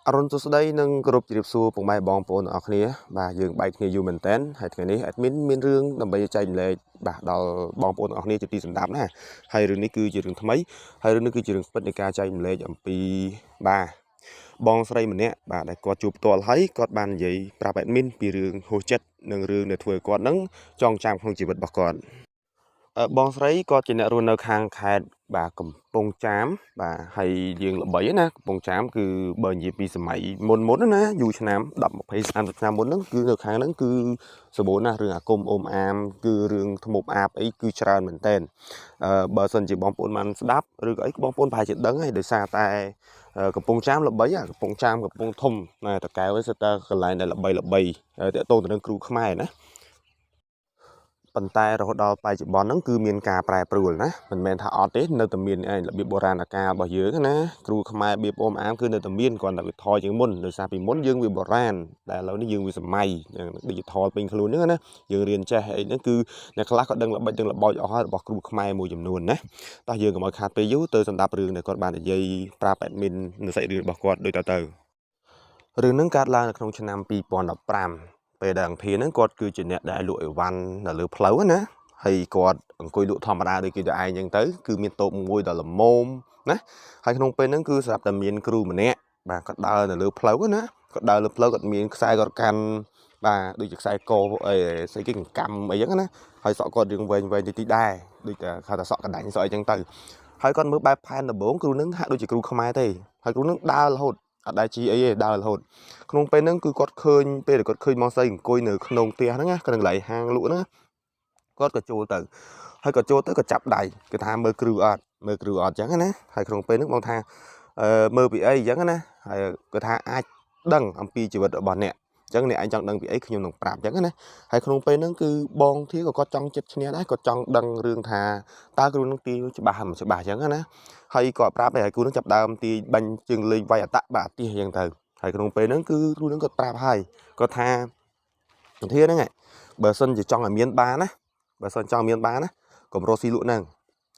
អរុណសួស្តីនិងគោរពជម្រាបសួរពុកម៉ែបងប្អូនទាំងអស់គ្នាបាទយើងបែកគ្នាយូរមែនតើហើយថ្ងៃនេះ admin មានរឿងដើម្បីចែករំលែកបាទដល់បងប្អូនទាំងអស់គ្នាជាទីសម្ដាប់ណាហើយរឿងនេះគឺជារឿងថ្មីហើយរឿងនេះគឺជារឿងពិតនៃការចែករំលែកអំពីបាទបងស្រីម្នាក់បាទដែលគាត់ជួបផ្ទាល់ហើយគាត់បាននិយាយប្រាប់ admin ពីរឿងហួសចិត្តនិងរឿងដែលធ្វើឲ្យគាត់នឹងចងចាំក្នុងជីវិតរបស់គាត់ បងស្រីគាត់ជាអ្នករស់នៅខាងខេត្តបាទកំពង់ចាមបាទហើយយើងល្បីណាកំពង់ចាមគឺបើនិយាយពីសម័យមុនមុនណាយូរឆ្នាំ10 20 30ឆ្នាំមុនហ្នឹងគឺនៅខាងហ្នឹងគឺសម្បូរណាស់រឿងអាគមអូមអាមគឺរឿងធ្មប់អាបអីគឺច្រើនមែនតើបើសិនជាបងប្អូនបានស្ដាប់ឬក៏អីបងប្អូនប្រហែលជាដឹងហើយដោយសារតែកំពង់ចាមល្បីកំពង់ចាមកំពង់ធំណាតកែវឯងសិតតែកន្លែងដែលល្បីល្បីតាក់ទងទៅនឹងគ្រូខ្មែរណាប៉ុន្តែរហូតដល់បច្ចុប្បន្នហ្នឹងគឺមានការប្រែប្រួលណាមិនមែនថាអត់ទេនៅតែមានឯងរបៀបបុរាណកាលរបស់យើងណាគ្រូខ្មែរបៀបអូមអាមគឺនៅតែមានគ្រាន់តែវាថយជាងមុនដោយសារពីមុនយើងវាបុរាណតែឥឡូវនេះយើងវាសម័យ digital ពេញខ្លួនហ្នឹងណាយើងរៀនចេះអីហ្នឹងគឺអ្នកខ្លះក៏ដឹងល្បិចដឹងល្បោចអស់ហើយរបស់គ្រូខ្មែរមួយចំនួនណាតោះយើងកុំឲ្យខាតពេលយូរទៅសម្ដាប់រឿងដែលគាត់បាននិយាយប្រាប់ admin នៅសាច់រឿងរបស់គាត់ដូចតទៅរឿងហ្នឹងកើតឡើងនៅក្នុងឆ្នាំ2015ពេលដែលអង្គធាហ្នឹងគាត់គឺជាអ្នកដែលលក់អីវ៉ាន់នៅលើផ្លូវណាហើយគាត់អង្គុយលក់ធម្មតាដូចគេទៅឯងអញ្ចឹងទៅគឺមានតូបមួយដ៏ល្មមណាហើយក្នុងពេលហ្នឹងគឺស្រាប់តែមានគ្រូម្នាក់បាទគាត់ដើរនៅលើផ្លូវណាគាត់ដើរលើផ្លូវគាត់មានខ្សែគាត់កាន់បាទដូចជាខ្សែកអីស្អីគេកង្កាំអីចឹងណាហើយសក់គាត់រឿងវែងវែងតិចតិចដែរដូចតែគេថាសក់កដាញ់សក់អីចឹងទៅហើយគាត់មើលបែបផែនដំបូងគ្រូហ្នឹងហាក់ដូចជាគ្រូខ្មែរទេហើយគ្រូហ្នឹងដើររហូតអត់ដែលជីអីទេដើររហូតក្នុងពេលហ្នឹងគឺគាត់ឃើញពេលដែលគាត់ឃើញបងស្រីអង្គុយនៅក្នុងផ្ទះហ្នឹងណាក្នុងកន្លែងហាងលក់ហ្នឹងគាត់ក៏ចូលទៅហើយក៏ចូលទៅក៏ចាប់ដៃគេថាមើលគ្រូអត់មើលគ្រូអត់អញ្ចឹងណាហើយក្នុងពេលហ្នឹងបងថាមើលពីអីអញ្ចឹងណាហើយគាត់ថាអាចដឹងអំពីជីវិតរបស់អ្នកអញ្ចឹងអ្នកឯងចង់ដឹងពីអីខ្ញុំនឹងប្រាប់អញ្ចឹងណាហើយក្នុងពេលហ្នឹងគឺបងធាក៏គាត់ចង់ចិត្តឈ្នះដែរគាត់ចង់ដឹងរឿងថាតើគ្រូនឹងទីច្បាស់មិនច្បាស់អញ្ចឹងណាហើយគាត់ប្រាប់ឲ្យគ្រូនឹងចាប់ដើមទីបាញ់ជើងលេងវាយអតៈបាទទីអញ្ចឹងទៅហើយក្នុងពេលហ្នឹងគឺគ្រូនឹងគាត់ប្រាប់ហើយគាត់ថាធាហ្នឹងបើសិនជាចង់ឲ្យមានបានណាបើសិនចង់មានបានណាកុំរកស៊ីលក់ហ្នឹង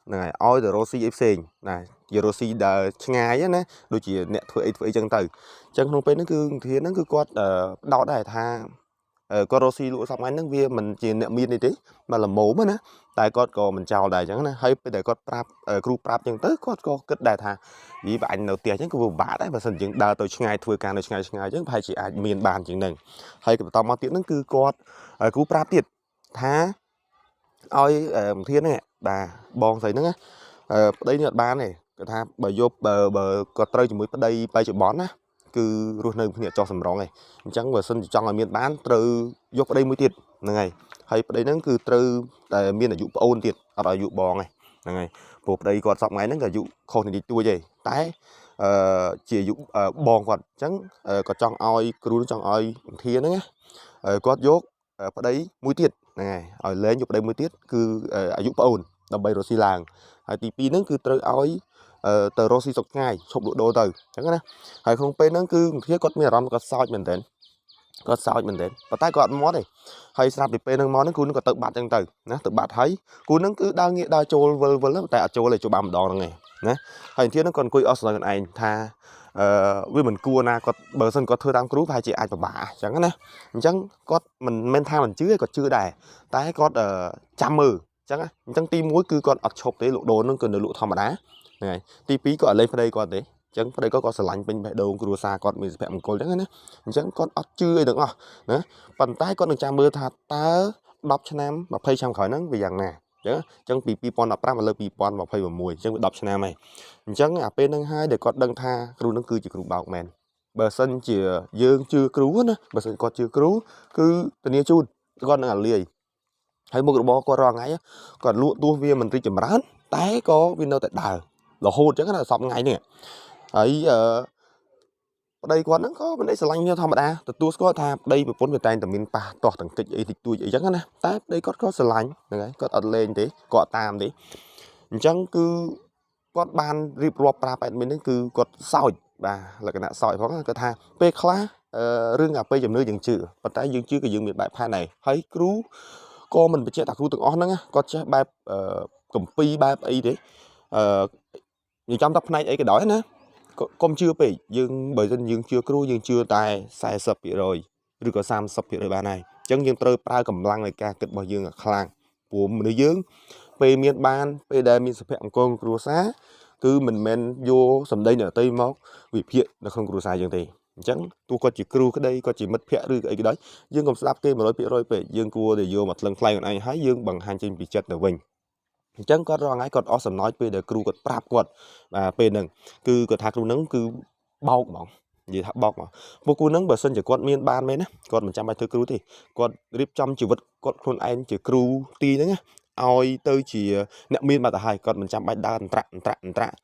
ហ្នឹងហើយឲ្យទៅរកស៊ីអីផ្សេងណាជារកស៊ីដើរឆ្ងាយណាដូចជាអ្នកធ្វើអីធ្វើអីចឹងទៅអញ្ចឹងក្នុងពេលហ្នឹងគឺធាហ្នឹងគឺគាត់ដោតដែរថាគាត់រកស៊ីលក់សប្តាហ៍ហ្នឹងវាមិនជាអ្នកមាននេះទេមកល្មមណាតែគាត់ក៏មិនចោលដែរអញ្ចឹងណាហើយពេលដែលគាត់ប្រាប់គ្រូប្រាប់អញ្ចឹងទៅគាត់ក៏គិតដែរថាយីបើអញនៅផ្ទះអញ្ចឹងក៏វាពិបាកដែរបើសិនយើងដើរទៅឆ្ងាយធ្វើការនៅឆ្ងាយឆ្ងាយអញ្ចឹងប្រហែលជាអាចមានបានជាងហ្នឹងហើយបន្តមកទៀតហ្នឹងគឺគាត់គ្រូប្រាប់ទៀតថាឲ្យធានហ្នឹងបាទបងស្រីហ្នឹងណាប្តីនេះអត់បានទេគាត់ថាបើយកបើគាត់ត្រូវជាមួយប្តីបច្ចុប្បន្នណាគឺរស់នៅគ្នាចោះសម្រងឯងអញ្ចឹងបើសិនជាចង់ឲ្យមានបានត្រូវយកប្តីមួយទៀតហ្នឹងហើយហើយប្តីហ្នឹងគឺត្រូវតែមានអាយុប្អូនទៀតអត់ឲ្យអាយុបងឯងហ្នឹងហើយព្រោះប្តីគាត់សប្តាហ៍ថ្ងៃហ្នឹងក៏អាយុខុសនេះទួចឯងតែជាអាយុបងគាត់អញ្ចឹងគាត់ចង់ឲ្យគ្រូចង់ឲ្យធាហ្នឹងណាគាត់យកប្តីមួយទៀតហ្នឹងហើយឲ្យលែងយកប្តីមួយទៀតគឺអាយុប្អូនដើម្បីរកស៊ីឡើងហើយទី2ហ្នឹងគឺត្រូវឲ្យទៅរកស៊ីស្រុកឆ្ងាយឈប់លក់ដូរទៅអញ្ចឹងណាហើយក្នុងពេលហ្នឹងគឺធាគាត់មានអារម្មណ៍គាត់សោចមែនទែនគាត់សោចមែនទែនប៉ុន្តែគាត់អត់មាត់ទេហើយស្រាប់ពីពេលហ្នឹងមកហ្នឹងគ្រូហ្នឹងក៏ទៅបាត់អញ្ចឹងទៅណាទៅបាត់ហើយគ្រូហ្នឹងគឺដើរងាកដើរចូលវិលវិលតែអត់ចូលទេចូលបានម្ដងហ្នឹងឯងណាហើយធាហ្នឹងគាត់អង្គុយអស់សំណើខ្លួនឯងថាវាមិនគួរណាគាត់បើសិនគាត់ធ្វើតាមគ្រូប្រហែលជាអាចពិបាកអញ្ចឹងណាអញ្ចឹងគាត់មិនមែនថាមិនជឿទេគាត់ជឿដែរតែគាត់ចាំមើលអញ្ចឹងអញ្ចឹងទី1គឺគាត់អត់ឈប់ទេលក់ដូរហ្នឹងគឺនៅលក់ធម្មតាហ្នឹងហើយទី2គាត់អត់លេងប្តីគាត់ទេអញ្ចឹងប្តីគាត់ក៏ស្រឡាញ់ពេញបេះដូងគ្រួសារគាត់មានសុភមង្គលអញ្ចឹងណាអញ្ចឹងគាត់អត់ជឿអីទាំងអស់ណាប៉ុន្តែគាត់នឹងចាំមើលថាតើ10ឆ្នាំ20ឆ្នាំក្រោយហ្នឹងវាយ៉ាងណាអញ្ចឹងពី2015មកលើ2026អញ្ចឹងវា10ឆ្នាំហើយអញ្ចឹងអាពេលហ្នឹងហើយដែលគាត់ដឹងថាគ្រូហ្នឹងគឺជាគ្រូបោកមែនបើសិនជាយើងជឿគ្រូណាបើសិនគាត់ជឿគ្រូគឺធានាជូនគាត់នឹងអាលាយហើយមុខរបរគាត់រាល់ថ្ងៃគាត់លក់ទោះវាមិនរីកចម្រើនតែក៏វានៅតែដើររហូតអញ្ចឹងណាសប្តាហ៍ថ្ងៃនេះហើយប្តីគាត់ហ្នឹងក៏មិនអីស្រឡាញ់គ្នាធម្មតាទទួលស្គាល់ថាប្តីប្រពន្ធវាតែងតែមានប៉ះទាស់តង្គិចអីតិចតួចអីចឹងណាតែប្តីគាត់ក៏ស្រឡាញ់ហ្នឹងហើយគាត់អត់លេងទេគាត់តាមទេអញ្ចឹងគឺគាត់បានរៀបរាប់ប្រាប់ admin ហ្នឹងគឺគាត់សោចបាទលក្ខណៈសោចផងគាត់ថាពេលខ្លះរឿងអាពេលជំនឿយើងជឿប៉ុន្តែយើងជឿក៏យើងមានបែបផែនដែរហើយគ្រូក៏មិនបញ្ជាក់ថាគ្រូទាំងអស់ហ្នឹងគាត់ចេះបែបកម្ពីបែបអីទេនិយាយចំថាផ្នែកអីក៏ដោយណា កុំជឿពេកយើងបើមិនយើងជឿគ្រូយើងជឿតែ40%ឬក៏30%បានហើយអញ្ចឹងយើងត្រូវប្រើកម្លាំងនៃការគិតរបស់យើងឲ្យខ្លាំងព្រោះមនុស្សយើងពេលមានបានពេលដែលមានសុភមង្គលគ្រួសារគឺមិនមែនយកសម្ដីអ្នកដទៃមកវិភាគនៅក្នុងគ្រួសារយើងទេអញ្ចឹងទោះគាត់ជាគ្រូក្តីគាត់ជាមិត្តភ័ក្តិឬអីក៏ដោយយើងកុំស្ដាប់គេ100%ពេកយើងគួរតែយកមកថ្លឹងថ្លែងខ្លួនឯងហើយយើងបង្ហាញចេញពីចិត្តទៅវិញអញ្ចឹងគាត់រាល់ថ្ងៃគាត់អស់សំណោចពេលដែលគ្រូគាត់ប្រាប់គាត់បាទពេលហ្នឹងគឺគាត់ថាគ្រូហ្នឹងគឺបោកហ្មងនិយាយថាបោកហ្មងពួកគ្រូហ្នឹងបើសិនជាគាត់មានបានមែនណាគាត់មិនចាំបាច់ធ្វើគ្រូទេគាត់រៀបចំជីវិតគាត់ខ្លួនឯងជាគ្រូទីហ្នឹងណាឲ្យទៅជាអ្នកមានបាត់ទៅហើយគាត់មិនចាំបាច់ដើរអន្ត្រាក់អន្ត្រាក់អន្ត្រាក់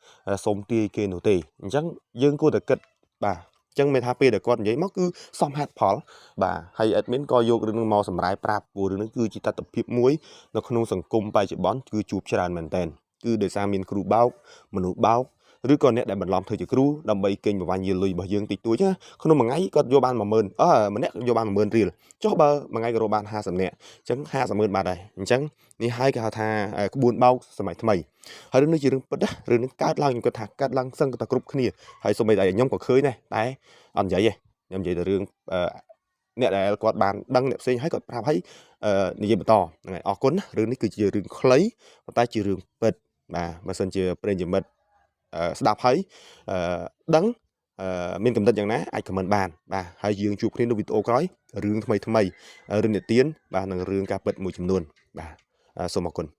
សុំទាយគេនោះទេអញ្ចឹងយើងគួរតែគិតបាទអញ្ចឹងមានថាពេលដែលគាត់និយាយមកគឺសមហេតុផលបាទហើយ admin ក៏យករឿងនឹងមកសម្រាយប្រាប់ព្រោះរឿងនេះគឺជាតថភាពមួយនៅក្នុងសង្គមបច្ចុប្បន្នគឺជួបច្រើនមែនទែនគឺដោយសារមានគ្រូបោកមនុស្សបោកឬក៏អ្នកដែលបន្លំធ្វើជាគ្រូដើម្បីកេងប្រវ័ញ្ចលុយរបស់យើងតិចតួចណាក្នុងមួយថ្ងៃគាត់យកបាន10000អឺម្នាក់យកបាន10000រៀលចុះបើមួយថ្ងៃក៏រកបាន50នាក់អញ្ចឹង50ម៉ឺនបាត់ហើយអញ្ចឹងនេះហើយគេហៅថាក្បួនបោកសម័យថ្មីហើយរឿងនេះជារឿងពិតណារឿងនេះកើតឡើងខ្ញុំគាត់ថាកើតឡើងសឹងតែគ្រប់គ្នាហើយសូម្បីតែខ្ញុំក៏ឃើញដែរតែអត់និយាយទេខ្ញុំនិយាយតែរឿងអ្នកដែលគាត់បានដឹងអ្នកផ្សេងហើយគាត់ប្រាប់ហើយនិយាយបន្តហ្នឹងហើយអរគុណណារឿងនេះគឺជារឿងខ្លីប៉ុន្តែជារឿងពិតបាទបើសិនជាប្រិយមិត្តស្ដាប់ហើយដឹងមានកំណត់យ៉ាងណាអាច comment បានបាទហើយយើងជួបគ្នានៅវីដេអូក្រោយរឿងថ្មីថ្មីរឿងនិទានបាទនិងរឿងការពិតមួយចំនួនបាទសូមអរគុណ។